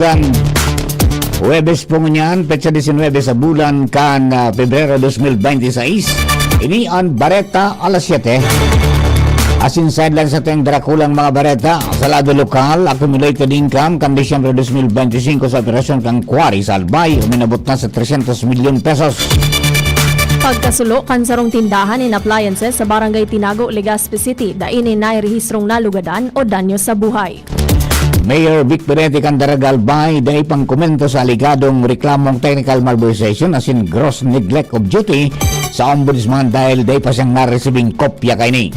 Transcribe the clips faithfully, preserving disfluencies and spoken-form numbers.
Kan Huwebes po ngunyan, petsa disinwebe sa bulan kan, ah, Pebrero dos mil bente seis. Ini an Bareta alas siyete. Asin sideline sa tayong darakulang mga bareta. Sa lado lokal, accumulated income kan Disyembre dos mil bente singko sa operasyon kan quarry sa Albay, uminabot na sa tresyentos milyon pesos. Pagkasulo kan sarong tindahan nin appliances sa Barangay Tinago, Legazpi City, dai nin nairehistrong nalugadan o danyo sa buhay. Mayor Vic Perete kan Daraga, Albay, dai pang komento sa alegadong reklamong technical malversation asin gross neglect of duty sa Ombudsman dahil dai pa siyang naresibing kopya kaini.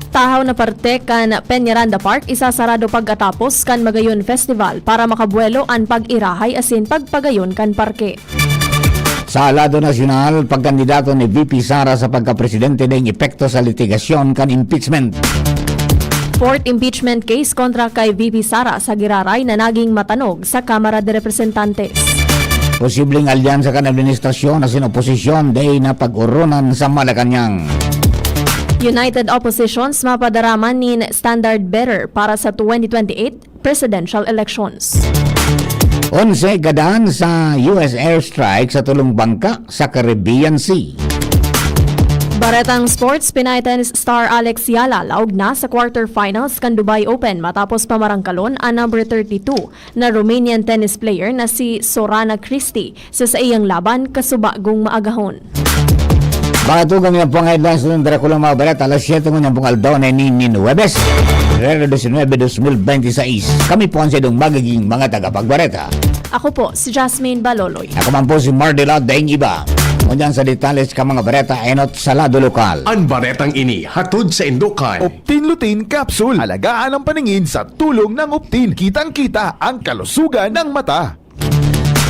Tahaw na parte kan Peñaranda Park isasarado pagkatapos kan Magayon Festival para makabuwelo an pag-irahay asin pagpagayon kan parke. Sa lado nasyonal, pagkandidato ni V P Sara sa pagkapresidente daing epekto sa litigasyon kan impeachment. Fourth impeachment case kontra kay V P Sara sa giraray na naging matanog sa Kamara de Representantes. Posibleng alyansa kan administrasyon asin oposisyon dai na pag-oronan sa Malacañang. United Oppositions mapadaraman nin standard bearer para sa twenty twenty-eight presidential elections. Onse gadan sa U S airstrike sa tulong bangka sa Caribbean Sea. Baretang sports, Pinay tennis star Alex Yala laog na sa quarterfinals kan Dubai Open matapos pamarangkalon an number thirty-two na Romanian tennis player na si Sorana Cristi sa saiyang laban kasubagong maagahon. Mga tugang, yan po ang headlines ng Dracula, mga bareta. Alas siyete ngunyan pong aldaw na ini nin Huwebes, Febrero disinwebe, dos mil bente seis. Kami po ang saindong magiging mga tagapagbareta. Ako po si Jasmine Baloloy. Ako man po si Mardela Deng Iba. Ngunyan sa detalye kan mga bareta, enot sa lado lokal. Ang baretang ini hatod saindo kan Optin Lutein Capsule. Alagaan ang paningin sa tulong ng Optin. Kitang-kita ang kalusugan ng mata.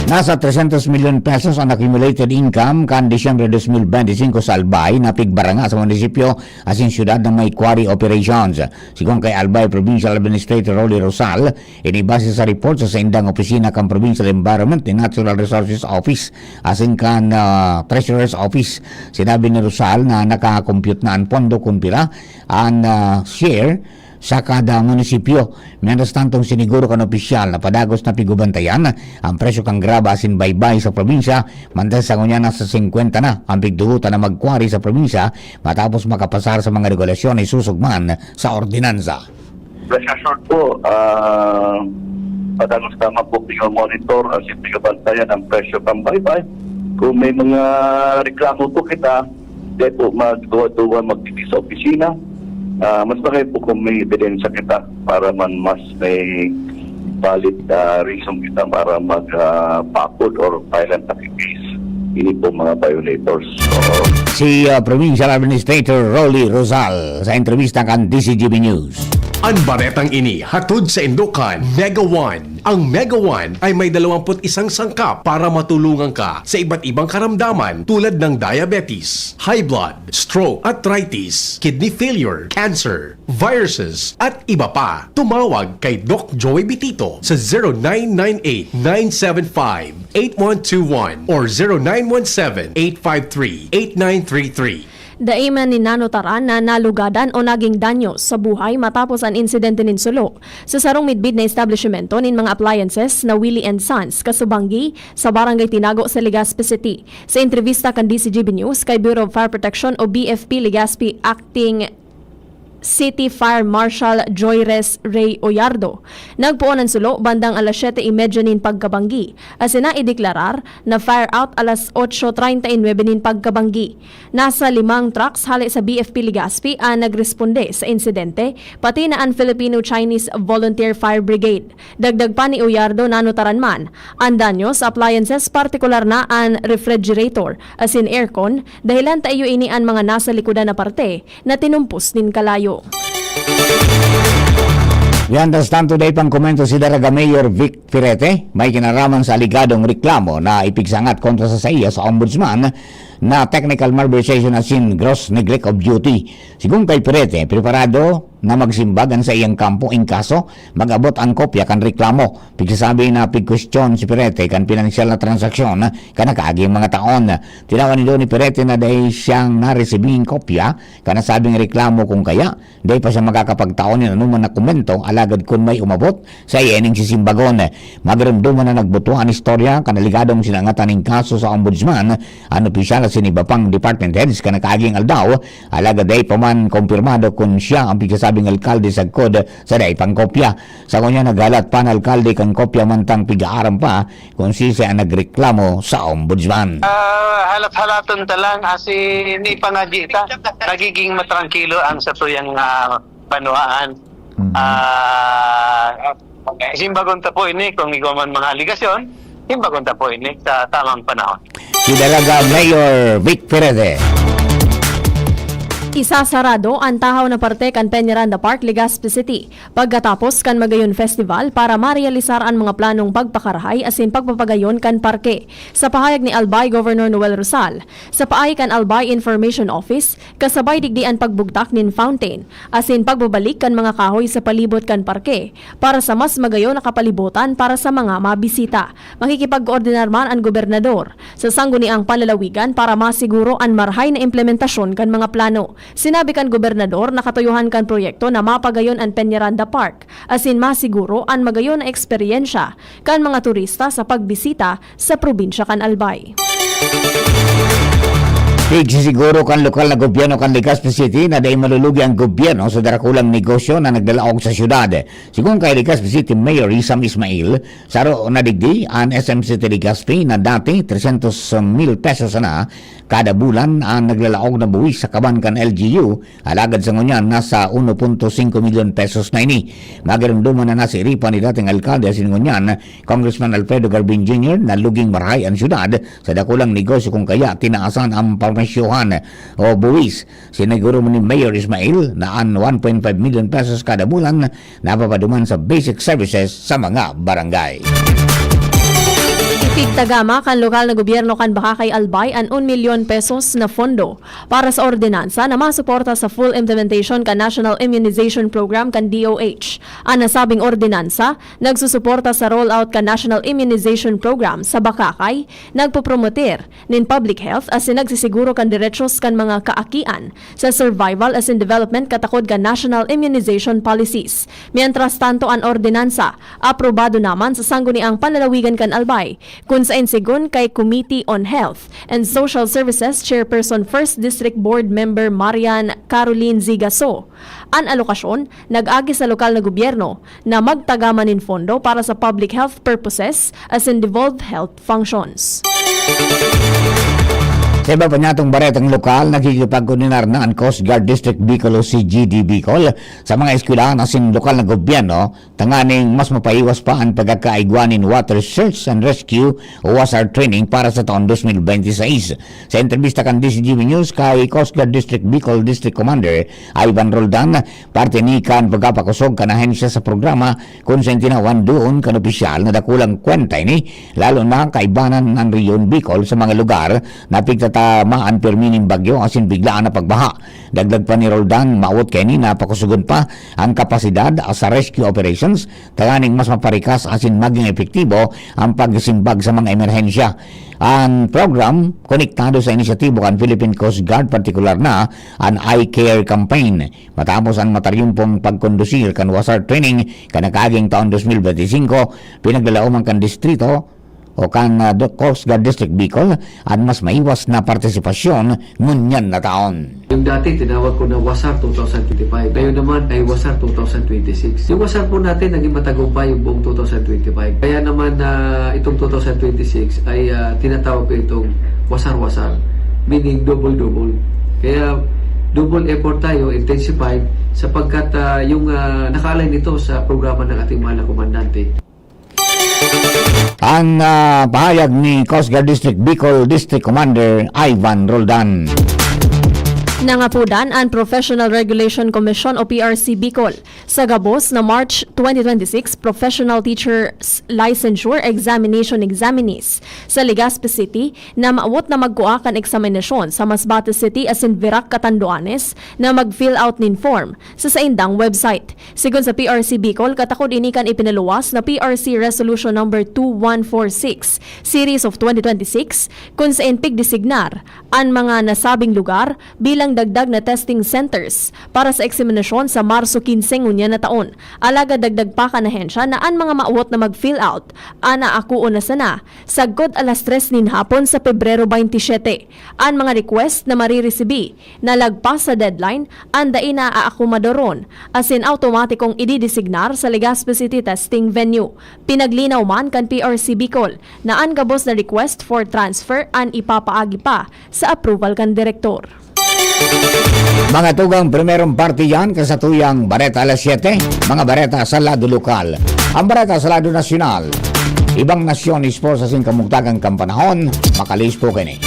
Nasa tresyentos milyon pesos ang accumulated income kan Disyembre dos mil bente singko sa Albay na pigbaranga sa munisipyo asin syudad na may quarry operations. Sigon kay Albay Provincial Administrator Rolly Rosal, ini base sa report sa saindang opisina kan Provincial Environment and Natural Resources Office asin kan, ah, Treasurer's Office. Sinabi ni Rosal na naka-compute na an pondo kun pira an, ah, share sa kada munisipyo. Mientras tanto, siniguro kan opisyal na padagos na pigubantayan an presyo kan graba asin baybay sa probinsya, mantang sa ngunyan nasa singkwenta na an pigtugotan na magkwari sa probinsya matapos makapasar sa mga regulasyon na isusog man sa ordinansa. Rest assured po, ah, padagos naman po pigmonitor asin pigubantayan ang presyo kan baybay. Kung may mga reklamo po kita, dai po magduwa-duwa magtiti sa opisina. Ah, mas magay po kung may ebidensya kita para man mas may valid, ah, reason kita para mag, ah, pakod or file ang taki case. Ini po mga violators. Oo. Si, ah, Provincial Administrator Rolly Rosal sa entrevista kan D C G B News. Ang baretang ini hatod saindo kan Mega One. Ang Mega One ay may dalawampu't isang sangkap para matulungan ka sa iba't ibang karamdaman tulad ng diabetes, high blood, stroke, arthritis, kidney failure, cancer, viruses, at iba pa. Tumawag kay Doc Joey Bitito sa zero nine nine eight, nine seven five, eight one two one or zero nine one seven, eight five three, eight nine three three. Dai man ninanotaran na nalugadan o naging danyo sa buhay matapos an insidente nin sulo sa sarong midbid na establishmento nin mga appliances na Willie and Sons, Kasubanggi, sa Barangay Tinago sa Legazpi City. Sa entrevista kan D C G B News kay Bureau of Fire Protection o B F P Legazpi Acting City Fire Marshal Joyres Rey Oyardo, nagpoon an sulo bandang alas siyete y media nin pagkabanggi, asin naideklarar na fire out alas otso treinta y nuebe nin pagkabanggi. Nasa limang trucks hale sa B F P Legazpi an nagresponde sa insidente, pati na an Filipino-Chinese Volunteer Fire Brigade. Dagdag pa ni Oyardo, nanotaran man an danyo sa appliances, partikular na an refrigerator asin aircon, dahelan ta iyo ini an mga nasa likodan na parte na tinumpos nin kalayo. Mientras tanto, dai pang komento si Daraga Mayor Vic Firete, may kinaraman sa aligadong reklamo na ipigsangat kontra sa saiya sa Ombudsman na technical malversation asin gross neglect of duty. Sigon kay Perete, preparado na magsimbag an saiyang kampo in kaso mag-abot ang kopya kan reklamo. Pigsasabi na pigkwestiyon si Perete kan pinansyal na transaksyon kan nakaaging mga taon. Tinawan nindo ni Perete na dai siyang naresibing kopya kan nasabing reklamo, kung kaya dai pa siya makakapagtao nin anoman na komento, alagad kun may umabot, saiya ining sisimbagon. Magarumdoman na nagbuto an istorya kan aligadong sinangatan nin kaso sa Ombudsman, an opisyal asin iba pang department heads kan nakaaging aldaw, alagad dai pa man kumpirmado kun siya an pigsasabing alkalde sagkod sa dai pang kopya. Sa ngunyan, naghalat pa an alkalde kan kopya mantang pig-aaram pa kun siisay an nagreklamo sa Ombudsman. Ah, halat-halaton ta lang, asin ipangadi ta, nagiging matrangkilo ang satuyang, ah, banwaan. Mhm. Ah, simbagon ta po ini kung igwa man mga aligasyon, simbagon ta po ini sa tamang panahon. Si Dalaga Mayor Vic Perez. Isasarado an tahaw na parte kan Peñaranda Park, Legazpi City, pagkatapos kan Magayon Festival para marealisar an mga planong pagpakarahay asin pagpapagayon kan parke. Sa pahayag ni Albay Governor Noel Rosal, sa paagi kan Albay Information Office, kasabay digdi an pagbugtak nin fountain asin pagbabalik kan mga kahoy sa palibot kan parke para sa mas magayon na kapalibutan para sa mga mabisita. Makikipagkoordinar man an gobernador sa sangguniang panlalawigan para masiguro an marahay na implementasyon kan mga plano. Sinabi kan gobernador na katuyohan kan proyekto na mapagayon an Peñaranda Park asin masiguro an magayon na eksperyensya kan mga turista sa pagbisita sa probinsya kan Albay. Pigsisiguro kan lokal na gobyerno kan Legazpi City na dai malulugi ang gobyerno sa darakulang negosyo na naglalaog sa syudad. Sigon kay Legazpi City Mayor Isam Ismail, saro na digdi an S M City Legazpi na dati trescientos mil pesos sana kada bulan an naglalaog na buwis sa kaban kan L G U, alagad sa ngunyan nasa uno punto singko milyon pesos na ini. Magirumdoman na nasiripan ni dating alkalde asin ngunyan Congressman Alfredo Garbin Junior na luging marahay an syudad sa dakulang negosyo, kung kaya tinaasan ang permisyohan o buwis. Siniguro man ni Mayor Ismail na an one point five million pesos kada bulan napapaduman sa basic services sa mga barangay. Ipigtagama kan lokal na gobyerno kan Bacacay, Albay an un milyon pesos na pondo para sa ordinansa na masuporta sa full implementation kan National Immunization Program kan D O H. An nasabing ordinansa nagsusuporta sa rollout kan National Immunization Program sa Bacacay, nagpopromoter nin public health asin nagsisiguro kan derechos kan mga kaakian sa survival asin development katakod kan National Immunization Policies. Mientras tanto, an ordinansa aprobado naman sa sangguniang panlalawigan kan Albay, kun saen sigon kay Committee on Health and Social Services Chairperson First District Board Member Marian Caroline Zigaso. An alokasyon nag-agi sa lokal na gobyerno na magtagama nin pondo para sa public health purposes asin devolved health functions. Sa iba pa niyatong baretang lokal, nakikipagkoordinar na an Coast Guard District Bicol o C G D Bicol sa mga eskwelahan asin lokal na gobyerno tanganing mas mapaiwas pa an pagkakaigwa nin Water Search and Rescue o WASAR training para sa taon dos mil bente seis. Sa entrebista kan D Z G B News kay Coast Guard District Bicol District Commander Ivan Roldan, parte ni kan pagkapakosog kan ahensya sa programa kun saen tinawan duon kan opisyal na dakulang kwenta ini, lalo na kaibanan an rehiyon Bicol sa mga lugar na pigtatamaan pirmi nin bagyo asin biglaan na pagbaha. Dagdag pa ni Roldan, mawot kaini na pakusogon pa ang kapasidad sa rescue operations tanganing mas maparikas asin magin epektibo ang pagsimbag sa mga emerhensya. An program konektado sa inisyatibo kan Philippine Coast Guard, partikular na an Eye Care Campaign. Matapos an mataryumpong pagkondusir kan WASAR training kan nakaaging taon dos mil bente singko, pinaglalaoman kan distrito o kan, ah, do-, Coast Guard District Bicol an mas maiwas na partisipasyon ngunyan na taon. Yung dati, tinawag ko na WASAR two thousand twenty-five. Ngayon naman ay WASAR two thousand twenty-six. Yung WASAR po natin, naging matagumpay yung buong two thousand twenty-five. Kaya naman na itong two thousand twenty-six ay, ah, tinatawag ko itong WASAR-WASAR, meaning double-double. Kaya double effort tayo, intensified, sapagkat, ah, yung, ah, naka-align ito sa programa ng ating mahal na komandante. Ang, ah, pahayag ni Coast Guard District Bicol District Commander Ivan Roldan. Nangapodan an Professional Regulation Commission o P R C Bicol sa gabos na March twenty twenty-six Professional Teachers Licensure Examination examinees sa Legazpi City na maawot na magkua kan eksaminasyon sa Masbate City asin Virac, Catanduanes na mag-fill out nin form sa saindang website. Sigon sa P R C Bicol, katakod ini kan ipinaluwas na P R C Resolution Number two one four six, Series of twenty twenty-six, kun saen pigdesignar an mga nasabing lugar bilang dagdag na testing centers para sa eksaminasyon sa Marso quince ngunyan na taon. Alagad dagdag pa kan ahensya na an mga maawot na mag-fill out, an aakoon na sana sagkod alas tres nin hapon sa Pebrero twenty-seven. An mga request na mariresibi na lagpas sa deadline, an dai na aakomadoron, asin awtomatikong ididesignar sa Legazpi City testing venue. Pinaglinaw man kan P R C Bicol na an gabos na request for transfer an ipapaagi pa sa approval kan direktor. Mga tugang, primerong parte yan, kasatuyang Bareta Alas Siyete, mga bareta sa lado lokal. Ang bareta sa lado nasyonal, ibang nasyon, sports asin kamugtagang kan panahon, makalis po kini.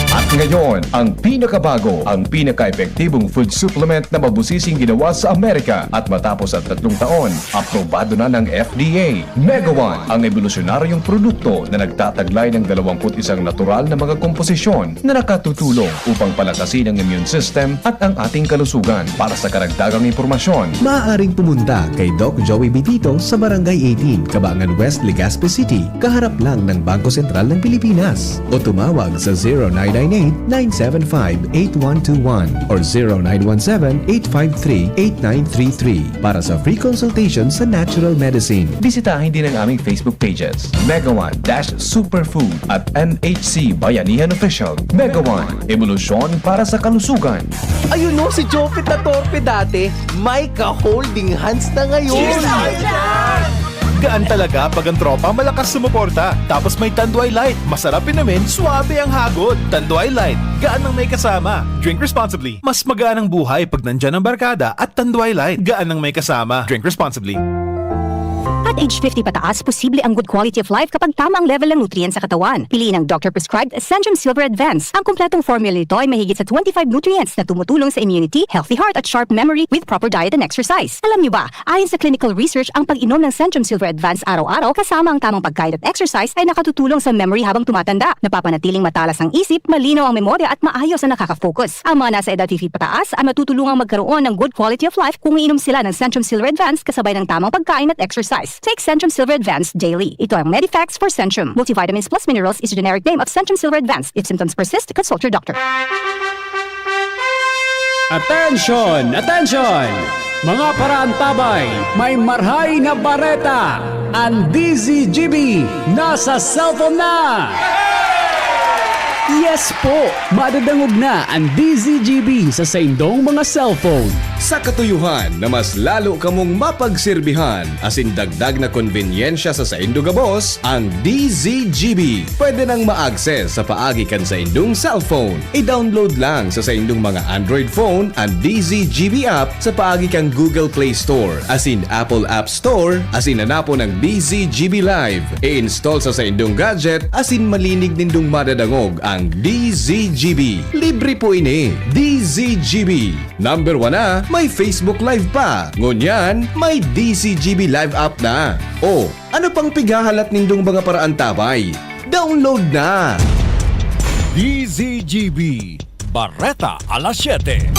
At ngayon, ang pinakabago, ang pinaka-epektibong food supplement na mabusising ginawa sa Amerika at matapos ang tatlong taon, aprobado na ng F D A. Mega One, ang ebolusyonaryong produkto na nagtataglay ng dalawampu't isang natural na mga komposisyon na nakatutulong upang palakasin ang immune system at ang ating kalusugan. Para sa karagdagang impormasyon, maaaring pumunta kay Doc Joey Bitito sa Barangay eighteen, Cabangan West, Legazpi City, kaharap lang ng Bangko Sentral ng Pilipinas. O tumawag sa zero nine nine eight, nine seven five, eight one two one or zero nine one seven, eight five three, eight nine three three para sa free consultation sa natural medicine. Bisitahin din ang aming Facebook pages, Mega One dash Superfood at M H C Bayanihan Official. Mega One, ebolusyon para sa kalusugan. Ayun no, si Jopit na torpe dati, may ka-holding hands na ngayon. Cheers, Idol! Gaan talaga pag ang tropa malakas sumuporta. Tapos may Tanduay Light, masarap inumin, suabe ang hagod. Tanduay Light, gaan ng may kasama. Drink responsibly. Mas magaan ang buhay pag nandyan ang barkada at Tanduay Light, gaan ng may kasama. Drink responsibly. At age fifty pataas, posible ang good quality of life kapag tama ang level ng nutrients sa katawan. Piliin ang doctor-prescribed Centrum Silver Advance. Ang kompletong formula nito ay mahigit sa twenty-five nutrients na tumutulong sa immunity, healthy heart at sharp memory with proper diet and exercise. Alam niyo ba, ayon sa clinical research, ang pag-inom ng Centrum Silver Advance araw-araw kasama ang tamang pagkain at exercise ay nakatutulong sa memory habang tumatanda. Napapanatiling matalas ang isip, malinaw ang memorya at maayos ang nakaka-focus. Ang mga nasa edad fifty pataas ay matutulungang magkaroon ng good quality of life kung iinom sila ng Centrum Silver Advance kasabay ng tamang pagkain at exercise. Take Centrum Silver Advance daily. Ito ang Medifax for Centrum. Multivitamins plus minerals is a generic name of Centrum Silver Advance. If symptoms persist, consult your doctor. Attention! Attention! Mga paraantabay, may marhay na bareta! Ang D Z G B nasa cellphone na! Yes po! Madadangog na ang D Z G B sa saindong mga cellphone. Sa katuyuhan na mas lalo kamong mapagserbihan asin dagdag na konbenyensya sa saindo gabos, ang D Z G B pwede nang ma-access sa paagi kan saindong cellphone. I-download lang sa saindong mga Android phone ang D Z G B app sa paagi kan Google Play Store asin Apple App Store asin hanapon ang D Z G B Live. I-install sa saindong gadget asin malinig nindong madadangog ang D Z G B. Libre po ini. D Z G B. Number one na, may Facebook Live pa. Ngunyan, may D Z G B Live app na. O, ano pang pighahalat nindong mga paraantabay? Download na! D Z G B, Bareta Alas Siyete.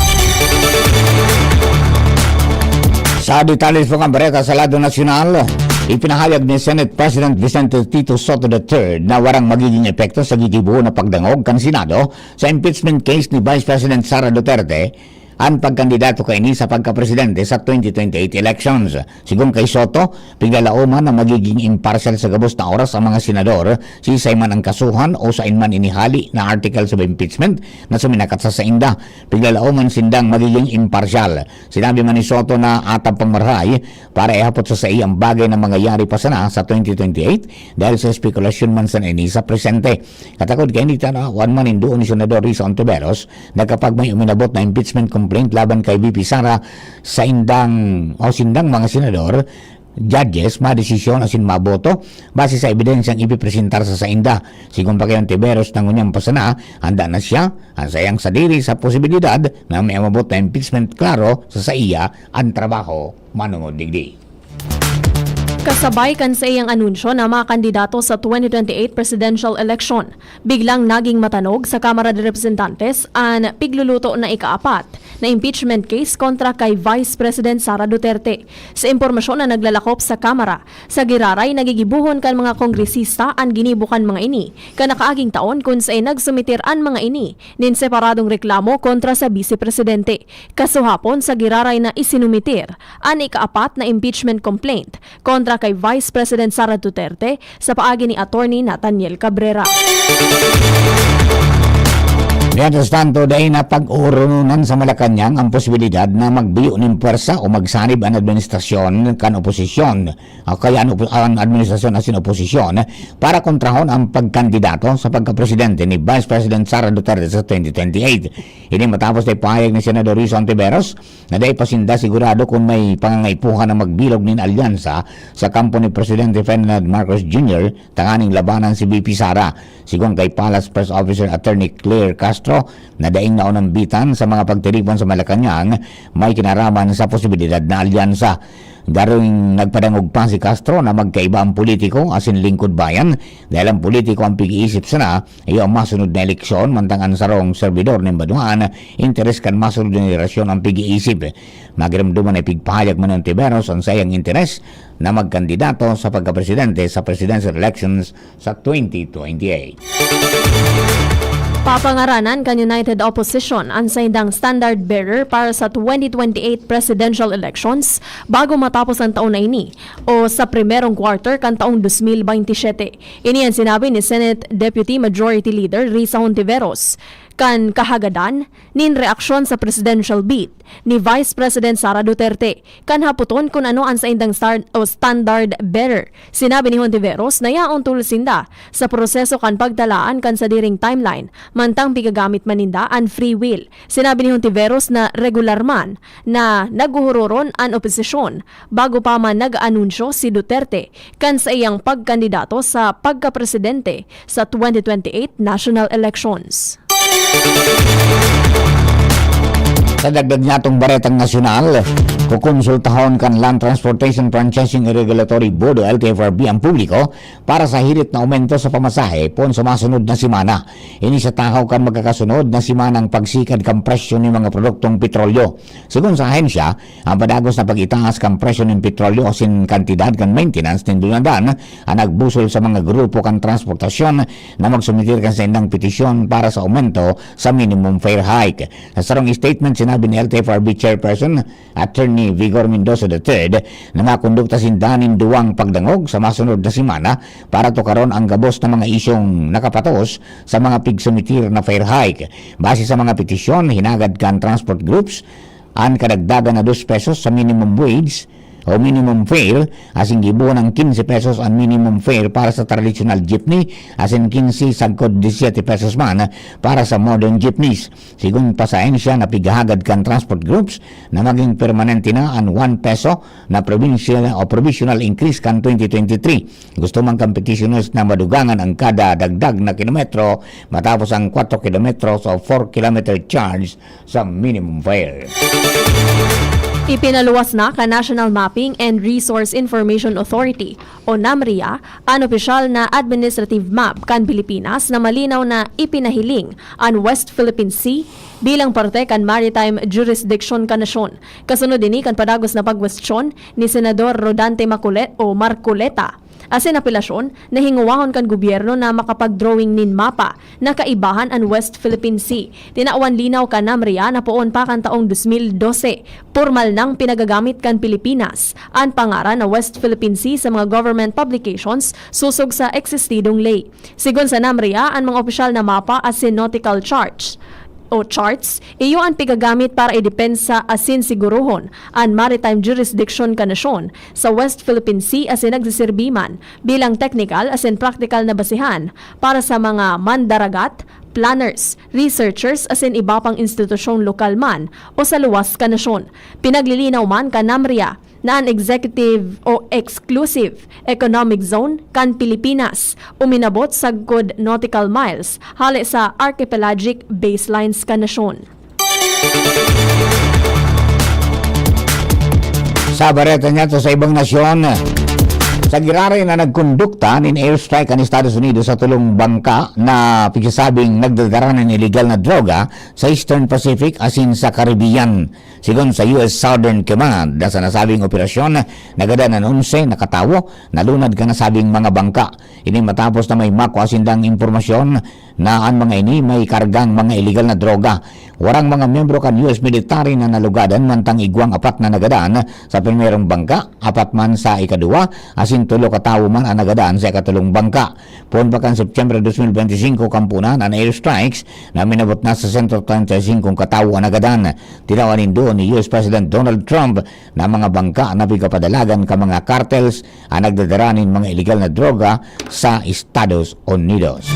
Sa detalye po kan bareta sa lado nasyonal, ipinahayag ni Senate President Vicente Tito Sotto the third na warang magiging epekto sa gigibo na pagdangog kan Senado sa impeachment case ni Vice President Sara Duterte an pagkandidato kaini sa pagkapresidente sa twenty twenty-eight elections. Sigon kay Sotto, piglalaoman na magiging imparsyal sa gabos na oras ang mga senador, siisay man ang kasuhan o saen man inihali na articles of impeachment na suminakat sa sainda. Piglalaoman sindang magiging imparsyal. Sinabi man ni Sotto na atab pang marhay para ihapot sa sai ang bagay na mangyayari pa sana sa twenty twenty-eight dahil sa espekulasyon man sana ini sa presente. Katakod kaini, tanawan man nin duon ni Senador Risa Ontiveros na kapag may uminabot na impeachment complaint laban kay V P Sara, saindang, o sindang mga senador, judges madesisyon asin maboto base sa ebidensyang ipipresentar sa sainda. Sigon pa ki Hontiveros na ngunyan pa sana, handa na siya an saiyang sadiri sa posibilidad na may umabot na impeachment. Klaro sa saiya an trabaho manongod digdi. Kasabay kan saiyang anunsyo na makandidato sa twenty twenty-eight presidential election, biglang naging matanog sa Kamara de Representantes an pigluluto na ikaapat na impeachment case kontra kay Vice President Sara Duterte. Sa impormasyon na naglalakop sa Kamara, sa giraray nagigibohon kan mga kongresista an ginibo kan mga ini, kan nakaaging taon kun saen nagsumitir an mga ini nin separadong reklamo kontra sa Bise Presidente. Kasuhapon sa giraray na isinumitir an ikaapat na impeachment complaint kontra kay Vice President Sara Duterte sa paagi ni Attorney Nathaniel Cabrera. Mientras tanto, dai na pag-urununan sa Malacañang ang posibilidad na magbiyo nin pwersa o magsanib an administrasyon kan oposisyon, o kaya an opo-, an administrasyon asin oposisyon, para kontrahon ang pagkandidato sa pagkapresidente ni Vice President Sara Duterte sa twenty twenty-eight. Ini matapos na ipahayag ni Senador Risa Hontiveros na dai pa sinda sigurado kun may pangangaipuhan na magbilog nin alyansa sa kampo ni Presidente Ferdinand Marcos Junior tanganing labanan si V P Sara. Sigon kay Palace Press Officer Attorney Claire Castro na daing naunambitan sa mga pagtiripon sa Malacañang, may kinaraman sa posibilidad na alyansa. Garing nagpadangog pa si Castro na magkaiba ang politiko asin lingkod bayan, dahil ang politiko ang pig-iisip sana iyo ang masunod na eleksyon, mantang an sarong serbidor nin banwaan, interes kan masunod na henerasyon ang pig-iisip. Magiromdoman na ipigpahayag man ni Hontiveros an saiyang interes na magkandidato sa pagkapresidente sa presidential elections sa twenty twenty-eight. Papangaranan kan United Opposition an saindang standard bearer para sa twenty twenty-eight presidential elections bago matapos ang taon na ini o sa primerong quarter kan taong dos mil baynte siyete. Ini an sinabi ni Senate Deputy Majority Leader Risa Hontiveros kan kahagadan nin reaksyon sa presidential beat ni Vice President Sara Duterte kan hapoton kun ano an saindang star o standard bearer. Sinabi ni Hontiveros na yaon tolos sinda sa proseso kan pagtalaan kan sadiring timeline, mantang pigagamit man ninda an free will. Sinabi ni Hontiveros na regular man na naghuhuroron an oposisyon bago pa man nag-aanunsyo si Duterte kan saiyang pagkandidato sa pagkapresidente sa twenty twenty-eight national elections. Sa dagdag niyatong baretang nasyonal, kokonsultahon kan Land Transportation Franchising Regulatory Board o L T F R B ang publiko para sa hirit na aumento sa pamasahe poon sa masunod na semana. Ini sa takaw kan magkakasunod na semanang pagsikad kan presyo nin mga produktong petrolyo. Sigon sa ahensya, ang padagos na pag-itaas kan presyo nin petrolyo asin kantidad kan maintenance nin dunadan an nagbusol sa mga grupo kan transportasyon na magsumitir kan saindang petisyon para sa aumento sa minimum fare hike. Sa sarong statement, sinabi ni L T F R B Chairperson Attorney Vigor Mendoza the third na makondukta sinda nin duwang pagdangog sa masunod na semana para tukaron ang gabos na mga isyung nakapatos sa mga pigsumitir na fare hike. Base sa mga petisyon, hinagad kan transport groups an kadagdagan na dos pesos sa minimum wage o minimum fare, asin gibohon ang quince pesos an minimum fare para sa tradisyonal jeepney, asin quince sagkod disisiete pesos man para sa modern jeepneys. Sigon pa sa ahensya na pighahagad kan transport groups na magin permanente na an one peso na provincial o provisional increase kan twenty twenty-three. Gusto man kan petitioners na madugangan ang kada dagdag na kilometro matapos ang kwatro kilometros o four kilometer charge sa minimum fare. Ipinaluwas na kan National Mapping and Resource Information Authority o NAMRIA an opisyal na administrative map kan Pilipinas na malinaw na ipinahiling an West Philippine Sea bilang parte kan maritime jurisdiction kan nasyon. Kasunod ini kan padagos na pagkwestiyon ni Senador Rodante Macule-, o Marcoleta asin apelasyon na hingowahon kan gobyerno na makapag-drawing nin mapa na kaibahan an West Philippine Sea. Tinawan linaw kan NAMRIA na poon pa kan taong dos mil dose, pormal nang pinagagamit kan Pilipinas an pangaran na West Philippine Sea sa mga government publications sosog sa eksistidong ley. Sigon sa NAMRIA, an mga opisyal na mapa asin nautical charts o charts, iyo an pigagamit para idepensa asin sigurohon an maritime jurisdiction kan nasyon sa West Philippine Sea asin nagsiserbi man bilang teknikal asin praktikal na basehan para sa mga mandaragat, planners, researchers asin iba pang institusyong lokal man o sa luwas kan nasyon. Pinaglilinaw man kan NAMRIA na an executive o exclusive economic zone kan Pilipinas uminabot sagkod nautical miles hale sa archipelagic baselines kan nasyon. Sa bareta niya to sa ibang nasyon, sa giraray na nagkondukta nin airstrike an Estados Unidos sa tulong bangka na pigsasabing nagdadara nin iligal na droga sa Eastern Pacific asin sa Caribbean. Sigon sa U S Southern Command, na sa nasabing operasyon, nagadan an onse na katawo, nalunad kan nasabing mga bangka. Ini matapos na may makua sindang impormasyon na an mga ini may kargang mga iligal na droga. Warang mga miyembro kan U S military na nalugadan, mantang igwang apat na nagadan sa primerong bangka, apat man sa ikaduwa, asin tulo ka tawo man an nagadan sa ikatolong bangka. Poon pa kan Setyembre dos mil benti singko kampunan an airstrikes na minabot na sa sento treinta y singko katawo an nagadan. Tinawan nin duon ni U S President Donald Trump na mga bangka na pigapadalagan ka mga cartels an nagdadara nin mga iligal na droga sa Estados Unidos.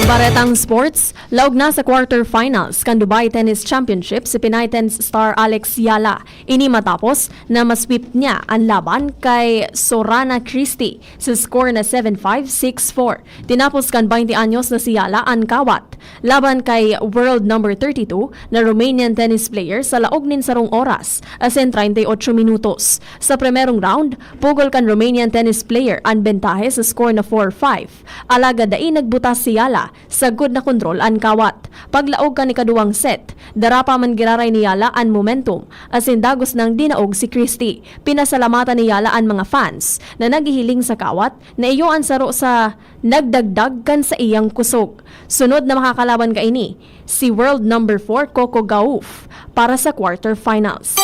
Baretang sports, laog na sa quarterfinals kan Dubai Tennis Championship si Pinay tennis star Alex Yala. Ini matapos na masweep niya an laban kay Sorana Christie sa score na seven five, six four. Tinapos kan twenty anyos na si Yala an kawat laban kay world number thirty-two na Romanian tennis player sa laog nin sarong oras asin treinta y ocho minutos. Sa primerong round, pugol kan Romanian tennis player an bentahe sa score na four five. Alagad dai nagbutas si Yala sagkod na kontrol an kawat. Paglaog kan ikaduwang set, dara pa man giraray ni Yala an momentum asin dagos nang dinaog si Christie. Pinasalamatan ni Yala an mga fans na naghihiling sa kawat na iyo an saro sa nagdagdag kan saiyang kusog. Sunod na makakalaban kaini, si world number four Coco Gauff para sa quarterfinals.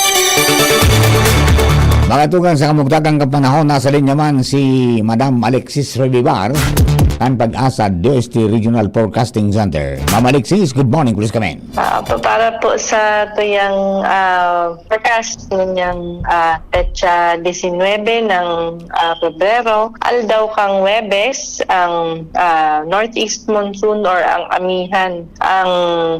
Mga tugang, sa kamugtagang kapanahon, nasa linya man si Madam Alexis Revivar kan Pag-asa D S T Regional Forecasting Center. Ma'am Alexis, good morning, please come in. Ah, pa- para po sa tuyang ah, forecast ninyang ah, petsa disinwebe ng ah, Pebrero, aldaw kang Huwebes, ang ah, northeast monsoon or ang amihan ang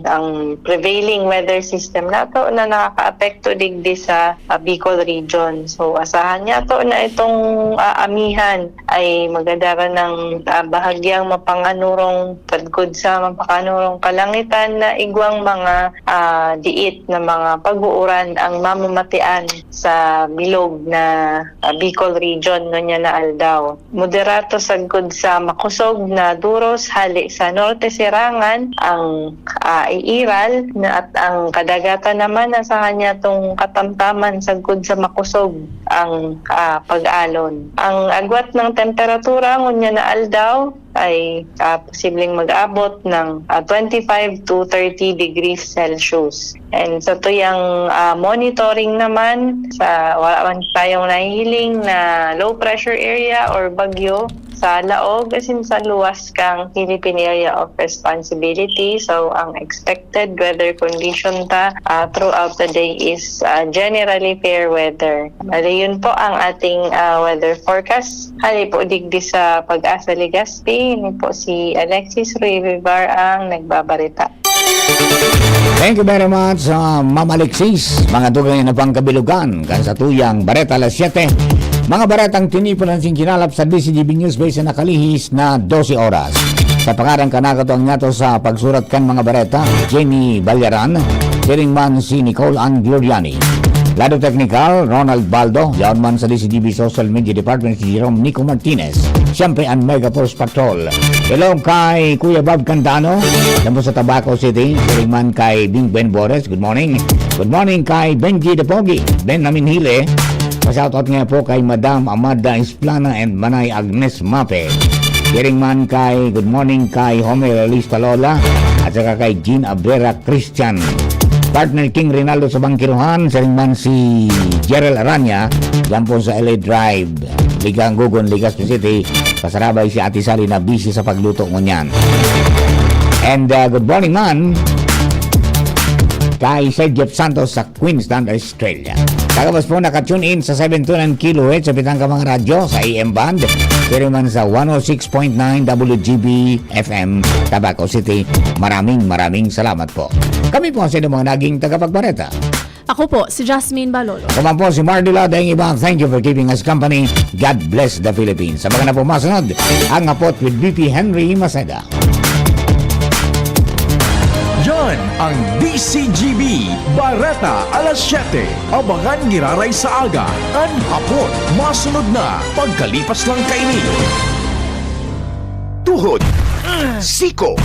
ang prevailing weather system nato na nakakaapekto digdi sa ah, Bicol region. So asahan niya to na itong ah, amihan ay magdadara ng ah, bahagyang mapanganurong padgod sa mapakanurong kalangitan na igwang mga ah, diit na mga pag-uuran ang mamamatian sa bilog na ah, Bicol region ngunyan na aldaw. Moderato sagkod sa makosog na duros hali sa norte serangan ang ah, iiral na at ang kadagatan naman na sa kanya tong katamtaman sagkod sa makosog ang ah, pag-alon. Ang agwat ng temperatura ngunyan na aldaw ay ah, posibleng mag-abot ng ah, twenty-five to thirty degrees Celsius. And sa tuyang ah, monitoring naman, sa wala man tayong nahihiling na low pressure area or bagyo sa laog asin sa luwas kang Philippine Area of Responsibility. So, ang expected weather condition ta ah, throughout the day is ah, generally fair weather. Bali, yun po ang ating ah, weather forecast. Hali po digdi sa Pag-asa Legazpi, ini po si Alexis Ruy Vivar ang nagbabarita. Thank you very much, uh, Ma'am Alexis. Mga tugang na pangkabilugan, kan sa tuyang Bareta alas siyete. Mga baretang tinipunan sin kinalap sa D C G B News Base na nakalihis na dose oras. Sa pangaran ka nakatuang niyato sa pagsurat kan mga bareta, Jenny Balyaran, siring man si Nicole Ann Gloriani. Lado teknikal, Ronald Baldo, yaon man sa D C G B Social Media Department si Jerome Nico Martinez. Siyempre, ang Mega Force Patrol. Hello kay Kuya Bob Candano, dyan po sa Tabaco City. Siring man kay Bing Ben Bores, good morning. Good morning kay Benji the Pogi, Ben Naminhile. Pa-shoutout nga po kay Madam Amada Esplana and Manay Agnes Mape. Siring man kay, good morning kay Homer Lista Lola at saka kay Jean Abrera Christian. Partner King Rinaldo sa Bangkiruhan, siring man si Gerald Aranya, dyan po sa L A Drive, Ligang Gugon, Legazpi City. Pasarabay si Ate Sally na busy sa pagluto ngunyan. And uh, good morning man kay Sir Jeff Santos sa Queensland, Australia. Kagabos po, naka-tune in sa seven two nine kilohertz sa pitang ka mga radyo sa A M band. Pero man sa one oh six point nine W G B F M, Tabaco City. Maraming, maraming salamat po. Kami po sa inyong mga naging tagapagbareta. Ako po, si Jasmine Balolo. Kaman po si Mardila Daing Iba. Thank you for keeping us company. God bless the Philippines. Sa mga na po masunod, ang Hapot with B P Henry Maceda. Yan ang D C G B Bareta alas siyete. Abangan giraray sa aga, an Hapot. Masunod na, pagkalipas lang kaini. Tuhod, siko,